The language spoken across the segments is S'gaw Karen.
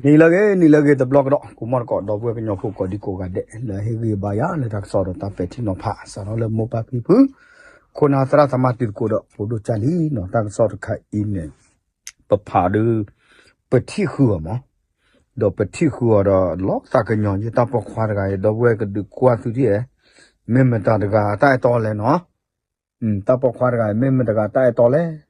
နံၤလၢအဂ့ၤ နံၤလၢအဂ့ၤ တဘျီကဒီး ကိးမီၢ်တကိး ဒီပုၢ်ဝဲၢ်ကညီဖိကိးဒံကိးဂၤဒဲး လၢအဟ့ၣ်ဂံၢ်ဘါယၤလၢတၢ်ကစီၣ်ဒီးတၢ်ပဲာ်ထံနီၤဖး စးထီၣ်လၢမိၢ်ပၢ်ဖံဖု ခိၣ်နၢ်သရၣ်သမါတံၤသကိးဒီးဖိဒိၣ်ကၢ်လံနီၤ တၢ်ကစီၣ်တခါအံၤန့ၣ် ပဖးဒီး ပထံၣ်ဃုာ်အီၤမး ဒီးပထံၣ်ဃုာ်အီၤဒီးလီၤသးကညီၤ ယတၢ်ပိာ်ခွါတဂၤအံၤ ဒီပုၢ်ဝဲၢ်ကဒုးကွၢ်သုထံၣ်ဧါ မ့ၢ်မတၤတဂၤတၢ်အဲၣ်တီလဲၣ်နီၤ တၢ်ပိာ်ခွါတဂၤအံၤ မ့ၢ်မတၤတဂၤတၢ်အဲၣ်တီလဲၣ်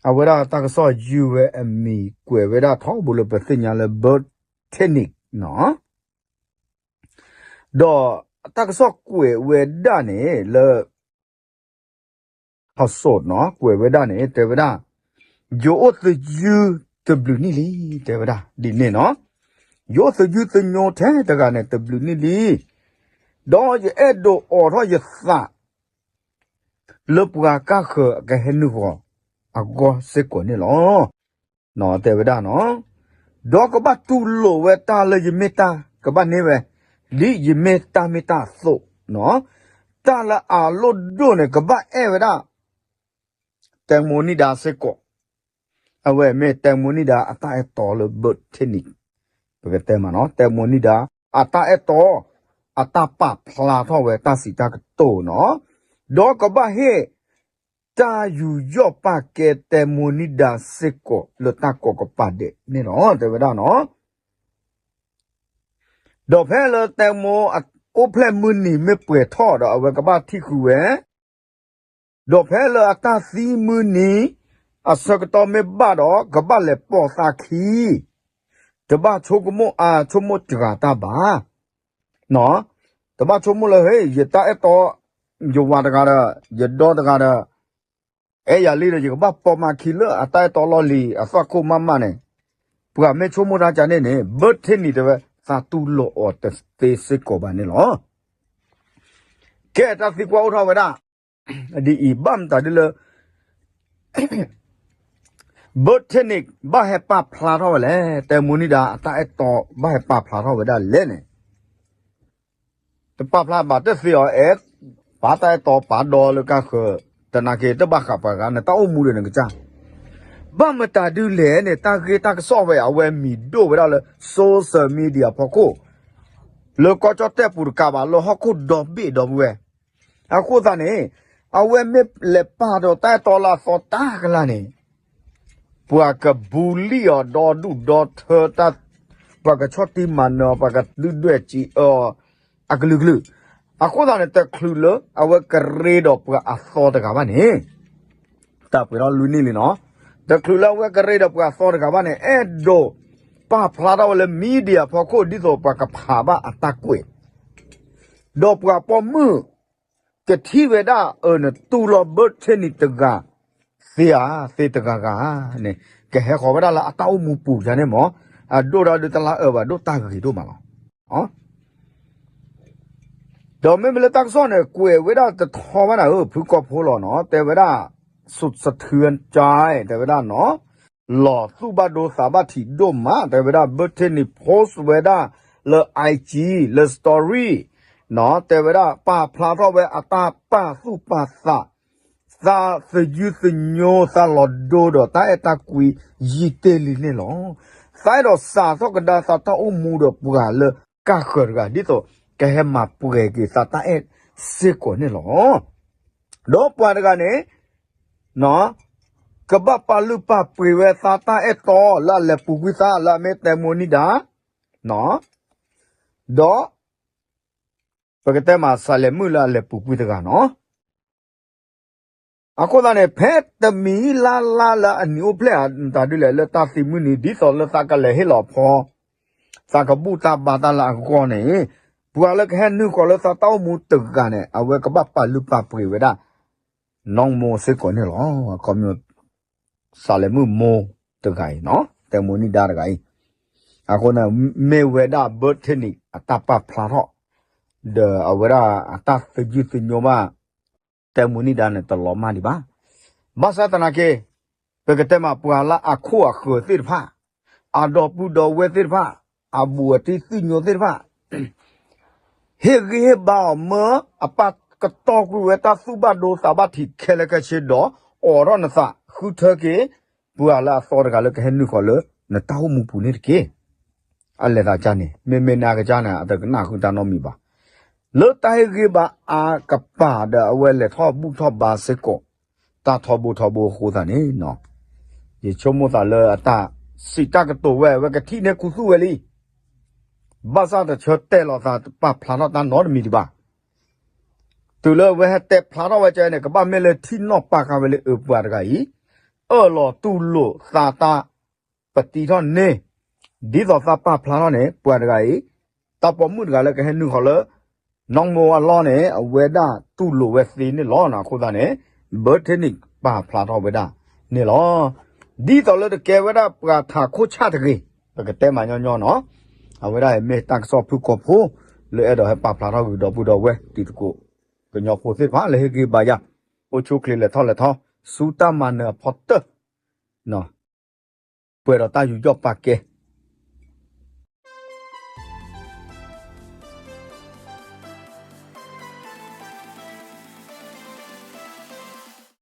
အဝဲဒၣ်တၢ်ကစီၣ်ယုၢ်ဝဲအမံၤ ကွဲးဝဲဒၣ်ထီဘိလၢပသ့ၣ်ညါလၢ Bert Technique နီၤ ဒီးတၢ်ကစီၣ်ကွဲးဝဲဒၣ်န့ၣ်လၢ ဟီၣ်စိးနီၤ ကွဲးဝဲဒၣ်န့ၣ် တဲဝဲဒၣ် ယအိၣ်သယုၢ်တဘျုးနံၣ်လံ တဲဝဲဒၣ် ဒ်န့ၣ်နီၤ ယအိၣ်သယုၢ်သညိထဲတဂၤန့ၣ် တဘျုးနံၣ်လံ ဒီးယအဲၣ်ဒိးအိးထီၣ်ယသး လၢပှၤကၢ်ဃၢၤအကဟဲနုာ်ဃီၤအဂီၢ်စ့ၢ်ကီးန့ၣ်လီၤ. တဲဝဲဒၣ်နီၤ, ဒီးကဘၣ်တူၢ်လိာ်ဝဲတၢ်လၢယမ့ၢ်တၢ် ကဘၣ်န့ၢ်ဝဲ ဒ်ယမ့ၢ်တၢ်မ့ၢ်တၢ်အသိး, တၢ်လၢအလိၣ်ဒိၣ်န့ၣ် ကဘၣ်အဲၣ်ဝဲဒၣ် တဲမိၢ်နံၣ်ဒါစ့ၢ်ကီး, အဝဲမ့ၢ်တဲမိၢ်နံၣ်ဒါအတၢ်အဲၣ်တီလၢ Bert Technique ပကတဲမးနီၤ, တဲမိၢ်နံၣ်ဒါ အတၢ်အဲၣ်တီ အတၢ်ပာ်ဖျါထီၣ်ဝဲတၢ်စံးတၢ်ကတိၤနီၤ, ဒီးကဘၣ်ဟ့ၣ် တၢ်ယူးယီၣ်ပာ်ကဲတဲမိၢ်နံၣ်ဒါစ့ၢ်ကီး လၢတၢ်ကိးကပၤဒဲးန့ၣ်လီၤ တဲဝဲဒၣ်နီၤ. ဒီးဖဲလၢတဲမိၢ်အိၣ်ဖျဲၣ်မုၢ်နံၤမ့ၢ်ပှဲၤထီၣ်ဒီး အဝဲကဘၣ်ထံၣ်ဃုာ်ဝဲ, ဒီးဖဲလၢအတၢ်သံမုၢ်နံၤ အဆၢကတီၢ်မ့ၢ်ဘၣ်ဒီး ကဘၣ်လဲၤပိာ်သးခံ, တဘၣ်ဆိကမိၣ်အါ ဆိကမိၣ်စှၤတၢ်ဘၣ် တဘၣ်ဆိကမိၣ်လၢ ဟ့ ယတၢ်အဲၣ်တီ ယဝၤတဂၤဒီး ယဒီတဂၤဒီး အဲၣ်ယၤလံဒီး ယကဘၣ်ပိာ်မးခံလၢအတၢ်အဲၣ်တီလီၢ်လံၤ အသွၣ်ခိၣ်မးမးန့ၣ်, ပှၤမ့ၢ်ဆိကမိၣ်တၢ်ကန့ၣ်န့ၣ် Bert Technique တဲဝဲ သးတူၢ်လိာ်အီၤတသ့စ့ၢ်ကီးဘၣ်န့ၣ်လီၤ. ကဲတၢ်သံကွၢ်အိၣ်ထီၣ်ဝဲဒၣ် ဒ်အံၤ ဘၣ်မတၤဒ်လၢ Bert Technique ဘၣ်ဟဲပာ်ဖျါထီၣ်ဝဲလဲၣ်, တဲမိၢ်နံၣ်ဒါအတၢ်အဲၣ်တီ ဘၣ်ဟဲပာ်ဖျါထီၣ်ဝဲဒၣ်လဲၣ်န့ၣ်, တပာ်ဖျါဘၣ်တသ့အီၤ အဲၣ် ပာ်တၢ်အဲၣ်တီပာ်ဒီလၢကၢ်ဃၢၤ, တနာ်က့ၤတဘၣ်ဃးပှၤဂၤ နတၢ်အိၣ်မူဒီးနကစၢ်, ဘၣ်မတၤဒ်လဲၣ်န့ၣ် တၢ်ဂ့ၢ်တၢ်ကစီၣ်ဝဲ အဝဲမံၤဒိၣ်ဝဲဒၣ်လၢ social media ဖီခိၣ်, လၢကီၢ်ကၠီၣ်တဲၣ်ပူၤတကးဘၣ် လၢဟီၣ်ခိၣ်ဒီဘ့ၣ်ဒီပုၢ်ဝဲၢ်, အဃိသတးန့ၣ် အဝဲမ့ၢ်လဲၤပာ်ဒီးတၢ်အဲၣ်တီလၢအသီတၢ်ကလာ်န့ၣ် ပှၤကဘူးလံၣ်အီၤဒီဒူၣ်ဒီထၢတၢ်, ပှၤကဆီၣ်တံၢ်မၤနၢၤအီၤ ပှၤကဒုၣ်ဒွဲၣ်စံးအၢအီၤ အကလုာ်ကလုာ်, အဃိသတးန့ၣ် တချုးလၢအဝဲကရ့ဒီးပှၤအသီတဂၤဘၣ်န့ၣ် တၢ်ပှဲၤထီၣ်လွံၢ်နံၣ်လံနီၤ, တချုးလၢအဝဲကရ့ဒီးပှၤအသီတဂၤဘၣ်န့ၣ် အဲၣ်ဒိးပာ်ဖျါထီၣ်ဝဲလၢ media ဖီခိၣ် ဒ်သိးပှၤကဖးဘၣ်အတၢ်ကွဲး, ဒီးပှၤပိာ်မုၣ် ကထံၣ်ဝဲဒၣ်အၢ နတူၢ်လိာ် Bert Technique တဂၤ သ့ဧါ သ့တဂၤဂၤန့ၣ် ကဟဲဃီၤဝဲဒၣ်လၢအတၢ်အိၣ်မူပူၤယါန့ၣ်မး, အဒိၣ်ဒီးဒုးတလါအၢဘၣ် ဒိၣ်တၢ်ဂ့ၤဒိၣ်မးလီၤ. ဒီးမ့မ့ၢ်လၢတၢ်ကစီၣ်န့ၣ် ကွဲးဝဲဒၣ်တထီဘၣ်နၤဧၢ ဖုကီၢ်ဖိလီၤနီၤ, တဲဝဲဒၣ် สุดสะเทือนใจ တဲဝဲဒၣ်နီၤ, လီၤသူၣ်ဘၣ်ဒိသးဘၣ်ထံးဒိၣ်မး တဲဝဲဒၣ် Bert Technique post ဝဲဒၣ်လၢ IG လၢ story နီၤ, တဲဝဲဒၣ်ပာ်ဖျါထီၣ်ဝဲအတၢ်ပာ်သူၣ်ပာ်သး သးသယုၢ်သညိ သးလီၤဒိဒီးတၢ်အဲၣ်တၢ်ကွံယံာ်တ့ၢ်လံန့ၣ်လီၤ. သးအဲၣ်ဒိးစးထီၣ်ကဒါသးတၢ်အိၣ်မူဒီးပှၤလၢကၢ်ဃၢၤတဂၤ ဒ်သိးကဟဲမၤပှဲၤက့ၤသးတၢ်အဲၣ်စ့ၢ်ကီးန့ၣ်လီၤ. ဒီးပှၤတဂၤန့ၣ် ကဘၣ်ပာ်လုၢ်ပာ်ပှ့ၤဝဲသးတၢ်အဲၣ်တီလၢအလဲၤပူၤကွံာ်သးလၢအမ့ၢ်တဲမိၢ်နံၣ်ဒါ ဒီး ပကတဲမးစးလဲၤမုၣ်လၢအလဲၤပူၤကွံာ်တဂၤနီၤ. အဃိသတးန့ၣ် ဖဲတမံၤလၢ်လၢ်လၢအနံၤအိၣ်ဖျဲၣ်ဧါ မတၤဒ်လဲၣ်လၢတၢ်သံမုၢ်နံၤ ဒ်သိးလၢသးကလဲၤဟ့ၣ်လီၤဖီ သးကဘူၣ်တၢ်ဘါတၢ်လၢအဂီၢ်န့ၣ် ပှၤလၢကဟဲနုာ်ဃီၤလၢသးတၢ်အိၣ်မူတဂၤန့ၣ် အဝဲကဘၣ်ပာ်လုၢ်ပာ်ပှ့ၤဝဲဒၣ် နီၢ်မိၢ်စ့ၢ်ကီးန့ၣ်လီၤ. အခီပညီ စးလဲၤမုၣ်မိၢ်တဂၤအံၤနီၤ တဲမိၢ်နံၣ်ဒါတဂၤအံၤ အဃိန့ၣ် မ့ၢ်ဝဲဒၣ် Bert Technique အတၢ်ပာ်ဖျါထီၣ် ဒီးအဝဲဒၣ်အတၢ်သယုၢ်သညိဘၣ် တဲမိၢ်နံၣ်ဒါန့ၣ် တလီၤမၢ်ဒံးဘၣ်. ဘၣ်ဆၣ်သနာ်က့ ပကတဲမးပှၤလၢအခိၣ်အဃၢၤသ့ၣ်တဖၣ် အဒီပုၢ်ဒီဝဲၢ်သ့ၣ်တဖၣ် အဘူးအတံၢ်သ့ၣ်ညိသ့ၣ်တဖၣ် ဟ့ၣ်ဂံၢ်ဟ့ၣ်ဘါအီၤမၢ အပာ်ကတီၢ်ကွံာ်ဝဲတၢ်သူၣ်ဘၣ်ဒိသးဘၣ်ထံးခဲလၢာ်ခဲဆ့ဒီး အိးထီၣ်နသးဃုထၢက့ၤ ပှၤလၢအသီတဂၤလၢကဟဲနုာ်ဃီၤလၢ နတၢ်အိၣ်မူပူၤန့ၣ်တက့ၢ်. အလဲၤသးကါန့ၣ် မ့မ့ၢ်နအကစၢ်န့ၣ် အတကနၣ်ဃုာ်တၢ်နီတမံၤဘၣ်. လၢတၢ်ဟ့ၣ်ဂံၢ်ဘါအါကပၤဒီးအဝဲလဲၤထီၣ်ဘူၣ်ထီၣ်ဘါစ့ၢ်ကီး တၢ်ထီဘိထီဘိအဃိသတးန့ၣ် ယဆိကမိၣ်သးလၢအတၢ်စံးတၢ်ကတိၤဝဲ အဝဲကထံၣ်န့ၢ်ခူသူၣ်ဝဲလံ. ဘၣ်ဆၣ်တဆၢတဲာ်လီၤသးတပာ်ဖျါထီၣ်တၢ်နီတမံၤဒံးဘၣ်. တုၤလၢအဝဲဟဲတဲဖျါထီၣ်ဝဲကဲန့ၣ် ကဘၣ်မ့ၢ်လၢထံၣ်နီၣ်ပာ်ဃာ်ဝဲလၢအပှၤတဂၤအံၤ အၢၣ်လီၤတူၢ်လိာ်သးတၢ်ပတံထီၣ်န့ၢ် ဒ်သိးသးပာ်ဖျါထီၣ်န့ၣ် ပှၤတဂၤအံၤ တၢ်ပိာ်မုၣ်တဂၤလၢကဟဲနုာ်ဃီၤလၢ နီၢ်မိၢ်အလီၢ်န့ၣ် အဝဲဒၣ်တူၢ်လိာ်ဝဲသ့န့ၣ်လီၤ. အဃိသတးန့ၣ် ဘၢထ့န့ၣ်ပာ်ဖျါထီၣ်ဝဲဒၣ်န့ၣ်လီၤ. ဒ်သိးလၢတကဲဝဲဒၣ်ပှၤထးခိၣ်ဆၣ်တဂ့ၤ ပကတဲမၤညီညီနီၤ. အဝဲဒၣ်အံၤမ့ၢ်တၢ်ကစီၣ်ဖုၣ်ကိာ်ဖိ လၢအဲၣ်ဒိးဟဲပာ်ဖျါထီၣ်ဂုၤဒီပုၢ်ဒီဝဲၢ်တံၤသကိး ကညီဖိသ့ၣ်တဖၣ်လၢဟ့ၣ်ဂံၢ်ဘါယၤ အိၣ်ဆူၣ်အိၣ်ချ့လဲၤထီၣ်လဲၤထီ ဆူတၢ်မၤနၢၤအဖီတၢၢ် ပှဲၤဒီးတၢ်ယူးယီၣ်ပာ်ကဲ